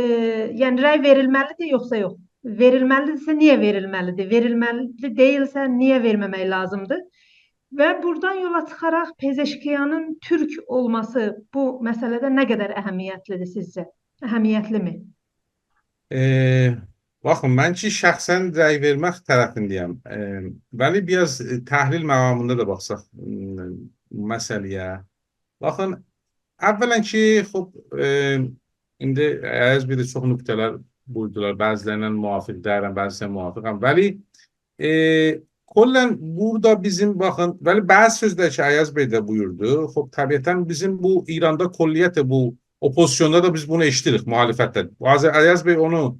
یعنی رأی وئریلمه‌لیدیر یوخسا یوخ؟ وئریلمه‌لیدیرسه نییه وئریلمه‌لیدیر؟ وئریلمه‌لی دئییلسه نییه وئرمه‌مک لازیمدیر؟ و بورادان یولا چیخاراق پزشکیانین تورک اولماسی بو مسئله‌ده نه قدر اهمیتلیدیر سیزجه؟ اهمیتلی‌می؟ ائ، باخین، من کی شخصاً رأی وئرمک طرفینده‌یم. ائ، ولی بیر آز، ائ، تحلیل مقامیندا دا باخساق، م، مسئله‌یه. باخین، اولاً کی، خوب، ائ، ایندی ایاز بی ده چوخ نکته‌لر بویوردولار. بعضی‌لریندن موافق دئییلم، بعضی‌لریندن موافقم. ولی ائ، کلاً بورادا بیزیم، باخین، ولی بعضی سؤزلر کی، ایاز بی ده بویوردو. خوب، طبیعتاً بیزیم بو ایراندا کلیتله بو اوپوزیسیوندا دا بیز بونو ائشیدیریک، مخالفتده. بو آذر-، ایاز بی اونو،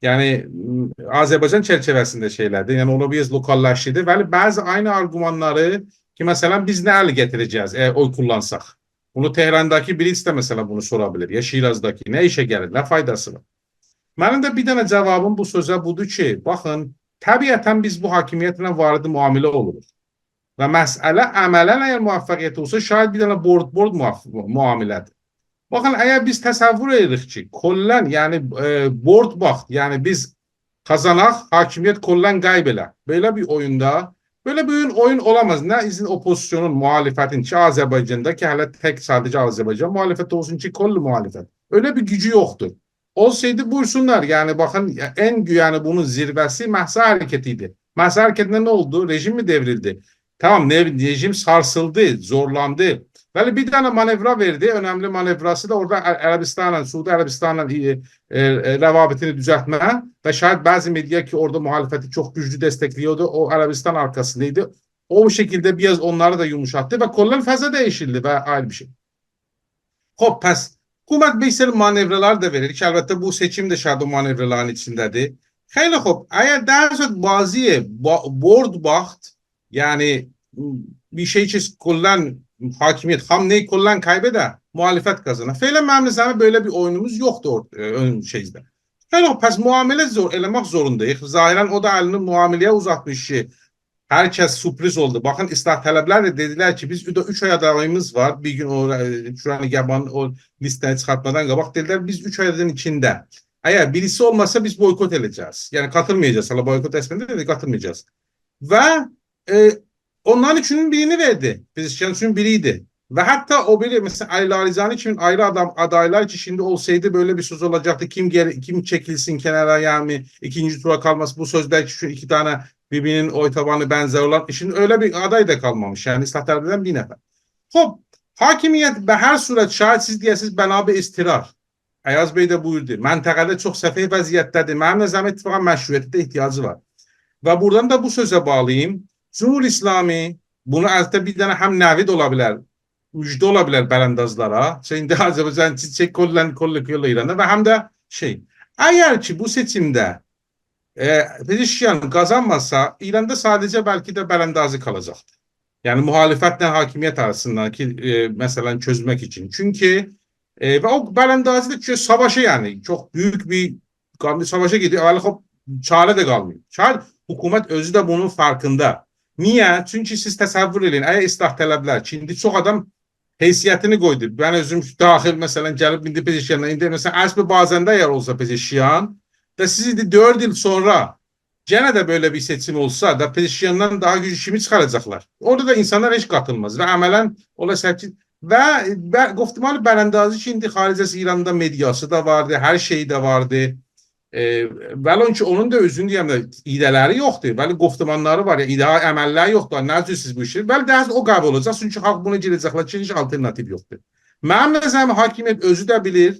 یعنی، م، آذربایجان چرچیوه‌سینده شئی ائله‌دی. یعنی، اونو بیر آز لوکاللاشدیردی. ولی بعضی عینی آرگومانلاری کی، مثلاً، بیز نه اله گتیره‌جه‌ییز، اگر اوی کوللانساق؟ بونو تهرانداکی بیریسی ده، مثلاً، بونو سورا بیلیر. یا شیرازداکی، نه ایشه گلیر، نه فایداسی وار؟ منیم ده بیر دنه جاوابیم بو سؤزه بودور کی، باخین، طبیعتاً بیز بو حاکمیتله وارد معامله اولوروق. و مسئله عملاً اگر موفقیت اولسا، شاید بیر دنه بورد بورد موف-، معامله‌دیر. باخین، اگر بیز تصور ائدیریک کی، کلاً، یعنی، ائ، بورد باخت، یعنی بیز قازاناق، حاکمیت کلاً غیب ائله. بئله بیر اویوندا، بئله بیر اویون، اویون اولاماز. نه ایزین اوپوزیسیونون، مخالفتین کی، آذربایجاندا کی، هله تک ساده‌جه آذربایجان مخالفت اولسون کی، کل مخالفت. ائله بیر گوجو یوخدور. اولسایدی بویورسونلار، یعنی باخین، ان گو-، یعنی بونون زیروه‌سی مهسا حرکتی ایدی. مهسا حرکتینده نه اولدو؟ رژیم می دئوریلدی؟ تامام، نه-، رژیم سارسیلدی، زورلاندی. ولی بیر دنه مانورا وئردی، اؤنملی مانوراسی دا اورادا ع-، عربستانلا، سعودی عربستانلا، ائ، ائ، ائ، روابطینی دوزلتمه و شاید بعضی مدیا کی، اورادا مخالفتی چوخ گوجلو دستکله‌ییردی، او عربستان آرکاسیندا ایدی. او شکیلده بیر آز اونلاری دا یوموشاتدی و کلاً فضا دییشیلدی و آیری بیر شئی. خوب، پس حکومت بیر سری مانورالار دا وئریر کی، البته بو سئچیم ده شاید او مانورالارین ایچینده‌دیر. خیلی خوب، اگر دئییرسن بازی با-، بورد باخت، یعنی، م، بیر شئی کی، کلاً حاکمیت، خامنه‌ای کلاً کایبئده، مخالفت قازانا. فعلاً منیم نظریمه بئله بیر اویونوموز یوخدور، ائ، اؤن شئیده. خیلی خوب، پس معامله زور، ائله‌مک زورونداییق. ظاهراً او دا الینی معامله‌یه اوزاتمیش کی، هر کس سورپریز اولدو. باخین، اصلاح‌طلب‌لر ده دئدیلر کی، بیز ده اوچ آی آدامیمیز وار. بیر گون او، ائ، شورای نگهبان او لیسته‌نی چیخارتمادان قاباق دئدیلر، بیز اوچ آیین ایچینده اگر بیریسی اولماسا، بیز بویکوت ائله‌یه‌جه‌ییز. یعنی، قاتیلمایاجاغیز. هله بویکوت اصلینده دئدی، قاتیلمایاجاغیز. و، ائ، اونلارین اوچونون بیرینی وئردی. پزشکیان اوچون بیری ایدی. و حتی او بیری، مثلاً، علی لاریجانی کیمی آیری آدام، آدایلار کی، شیمدی اولسایدی، بئله بیر سؤز اولاجاقدی، کیم گل-، کیم چکیلسین کنارا، یعنی، ایکینجی تورا قالماز. بو سؤزلر کی، چون ایکی دنه بیر-بیری‌نین اوی توانی بنزر اولان، ایشین ائله بیر آدای دا قالمامیش. یعنی، اصلاح‌طلب‌لردن بیر نفر. خوب، حاکمیت به هر صورت، شاید سیز دئیه‌سینیز، بنا به اضطرار. ایاز بی ده بویوردو. منطقه‌ده چوخ سفئه وضعیتده‌دیر. منیم نظریمه اتفاقاً مشروعیته ده احتیاجی وار. و بورادان دا بو سؤزه باغلاییم. جمهوری اسلامی بونو البته بیر دنه هم نوید اولا بیلر، مژده اولا بیلر براندازلارا. شئی، ایندی آذربایجان چیچک کلاً، کلاً، کلاً ایراندا و هم ده شئی، اگر کی، بو سئچیمده، ائ، پزشکیان قازانماسا، ایراندا ساده‌جه بلکه ده براندازی قالاجاقدیر. یعنی، مخالفتله حاکمیت آراسینداکی، ائ، مسئله‌نی چؤزمک اوچون. چونکی، ائ، و او براندازی ده کی، ساواشا، یعنی، چوخ بؤیوک بیر قانونی ساواشا گئدیر. ولی، خوب، چاره ده قالمیر. چاره، حکومت اؤزو ده بونون فرقیندا. نییه؟ چونکی سیز تصور ائله‌یین، اگر اصلاح‌طلب‌لر کی، ایندی چوخ آدام حیثیتینی قویدو. من اؤزوم داخیل، مثلاً، گلیب ایندی پزشکیاندان، ایندی، مثلاً، اسب بازنده اگر اولسا پزشکیان، دا سیز ایندی دؤرد ایل سونرا گئنه ده بئله بیر سئچیم اولسا، دا پزشکیاندان داها گوجلو کیمی چیخاراجاقلار؟ اورادا دا اینسانلار هئچ قاتیلماز و عملاً اولا سپکی و، و گفتمان براندازی کی، ایندی خارج از ایراندا مدیاسی دا واردی، هر شئیی ده واردی. ائ، ولو کی، اونون دا اؤزونون، دئییرم ده، ایده‌لری یوخدور، ولی گفتمانلاری وار، یا ایده عملی‌لری یوخدور. نه جور سیز بو ایشی؟ ولی، داها او قابیل اولاجاق، چونکی خالق بونا گیره‌جکلر کی، هئچ آلترناتیو یوخدور. منیم نظریمه، حاکمیت اؤزو ده بیلیر،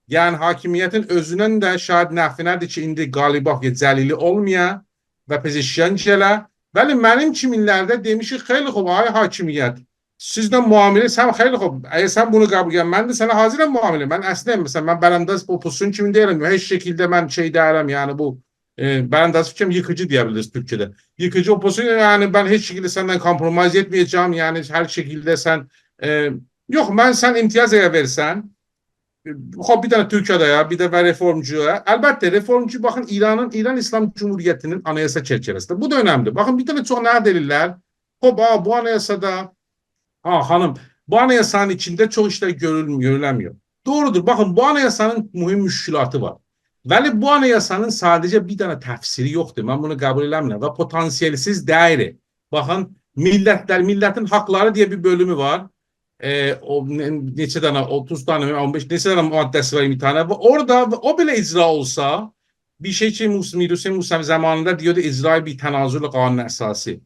یعنی حاکمیتین اؤزونون ده شاید نفعینه‌دیر کی، ایندی قالیباف یا جلیلی اولمایا و پزشکیان گله. ولی منیم کیمینلرده دئمیشیک، خیلی خوب، آی حاکمیت، سیزله معامله، سن خیلی خوب، اگر سن بونو قبول، یعنی من ده سنه حاضرم معامله. من اصلینده، مثلا، من برانداز اوپوزیسیون کیمی دئییرم، هئچ شکیلده من شئی دئییرم، یعنی بو، ائ، برانداز فیکریم ییکیجی دئیه بیلیریز تورکیه‌ده. ییکیجی اوپوزیسیون، یعنی من هئچ شکیلده سندن کامپرومایز ائتمه‌یه‌جم، یعنی هر شکیلده سن، ائ، یوخ، من، سن امتیاز اگر وئرسن، خوب، بیر دنه تورک آدایا، بیر ده و رفورمچویا. البته، رفورمچو، باخین، ایرانین، ایران ایسلام جمهوریتینین آنایاسا چرچیوه‌سینده. بو دا اؤنملیدیر. باخین، بیر دنه چوخ نقد ائدیرلر. خوب، آ، بو آنایاسادا، آ، خانیم، بو آنایاسانین ایچینده چوخ ایشلر گؤرول-، گؤروله‌میر. دوغرودور، باخین، بو آنایاسانین مهم مشکلاتی وار. ولی بو آنایاسانین ساده‌جه بیر دنه تفسیری یوخدور. من بونو قبول ائله‌میرم و پتانسیل‌سیز دئییل. باخین، میللتلر، میللتین حاقلاری دئیه بیر بؤلومو وار. ائ، او نه-، نئچه دنه، اوتوز دنه، اون بئش، نئچه دنه ماده‌سی وار امتحانا و اورادا او بئله اجرا اولسا، بیر شئی کی، موس-، میرحسین موسوی زامانیندا دئییردی، اجرای بی تناظر قانون اساسی.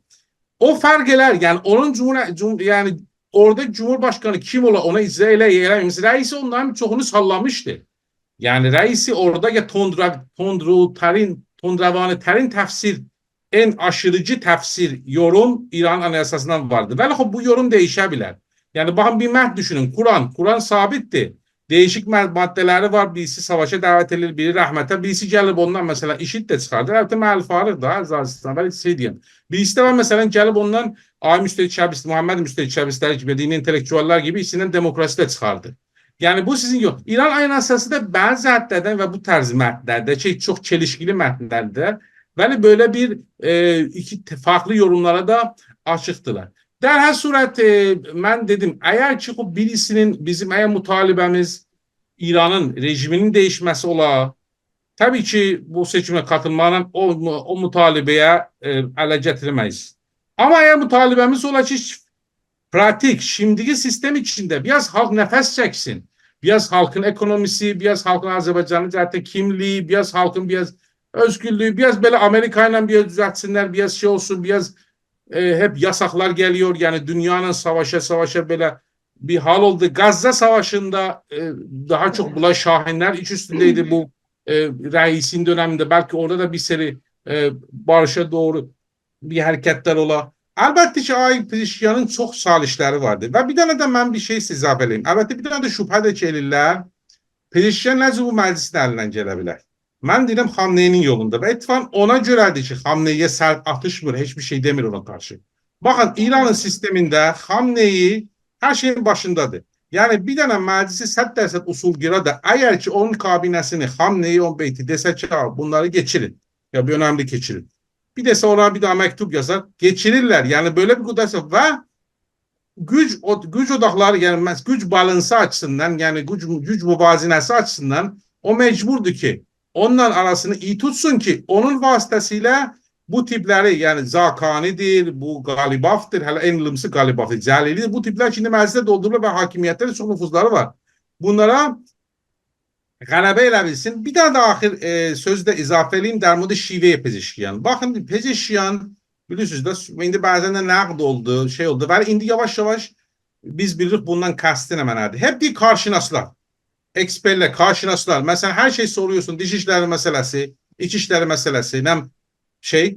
او فرق ائلر، یعنی اونون جمهور-، جم-، یعنی اورادا جمهورباشقانی کیم اولا، اونا اجرا ائله، ائله‌میر. مثلا، رئیسی اونلارین چوخونو ساللامیشدی. یعنی رئیسی اورادا یا تندرو-، تندروترین، تندروانه‌ترین تفسیر، ان آشیریجی تفسیر، یوروم ایران آنایاساسیندان واردی. ولی خوب، بو یوروم دییشه بیلر. یعنی باخین، بیر متن دوشونون، قرآن، قرآن ثابتدیر. دییشیک ماد-، ماده‌لری وار، بیریسی ساواشا دعوت ائدیلیر، بیری رحمته، بیریسی گلیب اوندان، مثلا، ایشید ده چیخاردیر. البته، من الفارق دا، عزیزلر، ولی شئی دئیم. بیریسی ده وار، مثلا، گلیب اوندان آقای مجتهدی شبیست، محمد مجتهدی شبیست‌لر کیمی، دینی اینتلکتوال‌لار کیمی ایچیندن دموکراسی ده چیخاردیر. یعنی بو سیزین یوخ. ایران آنایاساسی دا بعضی حدلرده و بو طرز متنلرده کی، چوخ چلیشکیلی متنلردیر، ولی بئله بیر، ائ، ایکی ت-، فرقلی یوروملارا دا آچیقدیرلار. در هر صورت، ائ، من دئدیم، اگر کی، بو بیریسی‌نین، بیزیم اگر مطالبه‌میز ایرانین رژیمی‌نین دییشمه‌سی اولا، طبیعی کی، بو سئچیمه قاتیلماقلا او، او مطالبه‌یه، ائ، اله گتیرمه‌ییز. آمما اگر مطالبه‌میز اولا کی، پراتیک، شیمدیکی سیستم ایچینده بیر آز خالق نفس چکسین، بیر آز خالقین اکونومیسی، بیر آز خالقین آذربایجانی جهتده کیملیگی، بیر آز خالقین بیر آز اؤزگورلویو، بیر آز بئله آمریکا ایله بیر آز دوزلتسینلر، بیر آز شئی اولسون، بیر آز، ائ، هپ یاساقلار گلیر، یعنی دونیا ایله ساواشا، ساواشا بئله بیر حال اولدو. غزه ساواشیندا، ائ، داها چوخ بونلار شاهین‌لر ایش اوستونده ایدی بو، ائ، رئیسین دؤنمینده. بلکه اورادا دا بیر سری، ائ، باریشا دوغرو بیر حرکتلر اولا. البته کی، آقای پزشکیانین چوخ چالشلری واردی. و بیر دنه ده من بیر شئی سیزه اضافه ائله‌ییم. البته، بیر دنه ده شبهه ده کی ائله‌ییرلر، پزشکیان نئجه بو مجلیسین الیندن گله بیلر؟ من دئییرم، خامنه‌ای‌نین یولوندا. و اتفاقا اونا گؤره‌دیر کی، خامنه‌ای‌یه سرت آتیشمیر، هئچ بیر شئی دئمیر اونا قارشی. باخین، ایرانین سیستمینده خامنه‌ای هر شئیین باشیندادیر. یعنی، بیر دنه مجلیسی صد درصد اصولگرا دا، اگر کی، اونون کابینه‌سینی خامنه‌ای، اون بیتی دئسه کی، «آ، بونلاری کئچیرین.» یا بیر اؤنملی کئچیرین. بیر دئسه، اونلارا بیر دنه مکتوب یازار، کئچیریرلر. یعنی، بئله بیر قدرت وار. و گوج، او، گوج اوداقلاری، یعنی، مس-، گوج بالانسی آچیسیندان، یعنی، گوج، گوج موازنه‌سی آچیسیندان او مجبوردور کی، اونونلا آراسینی ایی توتسون کی، اونون واسطه‌سیله بو تیپلری، یعنی، زاکانی‌دیر، بو قالیباف‌دیر، هله ان ایلینجیسی قالیباف‌دیر، جلیلی‌دیر، بو تیپلر کی، ایندی مجلیسده دولدوروبلار و حاکمیتده ده چوخ نفوذلاری وار. بونلارا غلبه ائله بیلسین. بیر دنه ده آخیر، ائ، سؤز ده اضافه ائله‌ییم در مورد شیوه‌ی پزشکیان. باخین، پزشکیان، بیلیرسینیز ده، ایندی بعضا ده نقد اولدو، شئی اولدو. ولی ایندی یاواش-یاواش بیز بیلیریک بوندان قصدی نمنه‌دیر. هپ دئییر، کارشناسلار، اکسپرتلر، کارشناسلار. مثلا، هر شئی سورویورسون، دیش ایشلری مسئله‌سی، ایچ ایشلری مسئله‌سی، نه شئی.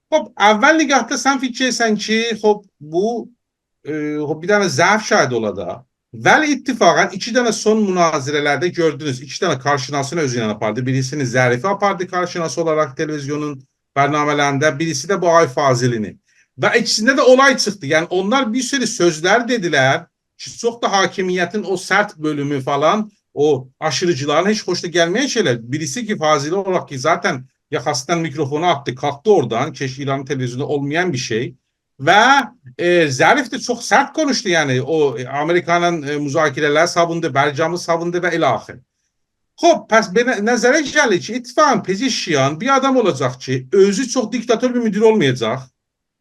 خوب، اول نگاهدا سن فیکیر ائدیرسن کی، خوب، بو ائ، خوب، بیر دنه ضعف شاید اولا دا. ولی اتفاقا ایکی دنه سون مناظره‌لرده گؤردونوز، ایکی دنه کارشناسینی اؤزو ایله آپاردی. بیریسینی ظریفی آپاردی کارشناسی اولاراق تلویزیونون برنامه‌لرینده، بیریسی ده بو آقای فاضلی‌نی. و ایکیسینده ده اولای چیخدی. یعنی، اونلار بیر سری سؤزلر دئدیلر کی، چوخ دا حاکمیتین او سرت بؤلومو فلان، او آشیریجیلارین هئچ خوشونا گلمه‌ین شئیلر. بیریسی کی، فاضلی اولاراق کی، ذاتا یاخاسیندان میکروفونو آتدی، قالخدی اورادان، کی، ایران تلویزیونوندا اولمایان بیر شئی. و، ائ، ظریف ده چوخ سرت قونوشدو، یعنی او، ائ، آمریکانین، ائ، مذاکره‌لری ساووندو، برجامی ساووندو و الی آخر. خوب، پس بئله نظره گلیر کی، اتفاقا پزشکیان بیر آدام اولاجاق کی، اؤزو چوخ دیکتاتور بیر مدیر اولمایاجاق.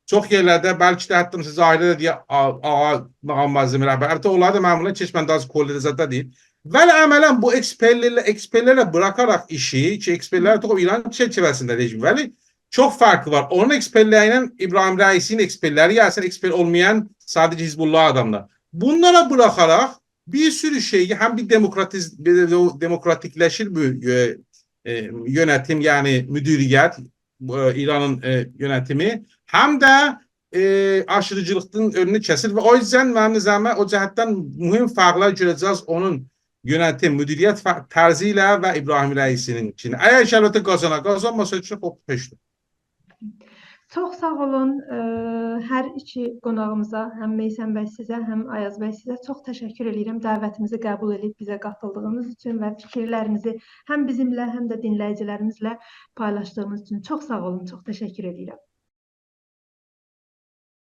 چوخ یئرلرده بلکه ده حتی مثلا ظاهرده ده دئیه، «آ-، آقا مقام معظم رهبر.» البته، اونلاری دا معمولا کئچمه‌دن داها کلّی‌ده زاددا دئییر. ولی عملا بو اکسپرتلرله، اکسپرتلرله بوراخاراق ایشی، کی، اکسپرتلر ده ایران چرچیوه‌سینده دئییل. ولی چوخ فرقی وار. اونون اکسپرتلری ایله ابراهیم رئیسی‌نین اکسپرتلری، یا اصلا اکسپرت اولمایان، ساده‌جه حزب‌الله آداملار. بونلارا بوراخاراق بیر سورو شئی، هم بیر دموکراتیز-، بیر ده او دموکراتیکلشیر بو، ائ، ائ، یؤنتیم، یعنی مدیریت، ائ، ایرانین، ائ، یؤنتیمی، هم ده، ائ، آشیریجیلیقدان اؤنونو کسیر و او یوزدن منیم نظریمه او جهتدن مهم فرقلر گؤره‌جه‌ییز اونون یؤنتیم، مدیریت ف-، طرزی ایله و ابراهیم رئیسی‌نین ایچینده. اگر کی، البته، قازانا، قازانماسا کی، خوب، هئچ نه. چوخ ساغ اولون، ائ، هر ایکی قوناغیمیزا، هم میثم بی سیزه، هم آیاز بی سیزه چوخ تشکر ائدیرم. دعوتیمیزی قبول ائدیب بیزه قاتیلدیغینیز اوچون و فیکیرلرینیزی هم بیزیمله، هم ده دینله‌ییجیلریمیزله پایلاشدیغینیز اوچون چوخ ساغ اولون، چوخ تشکر ائدیرم.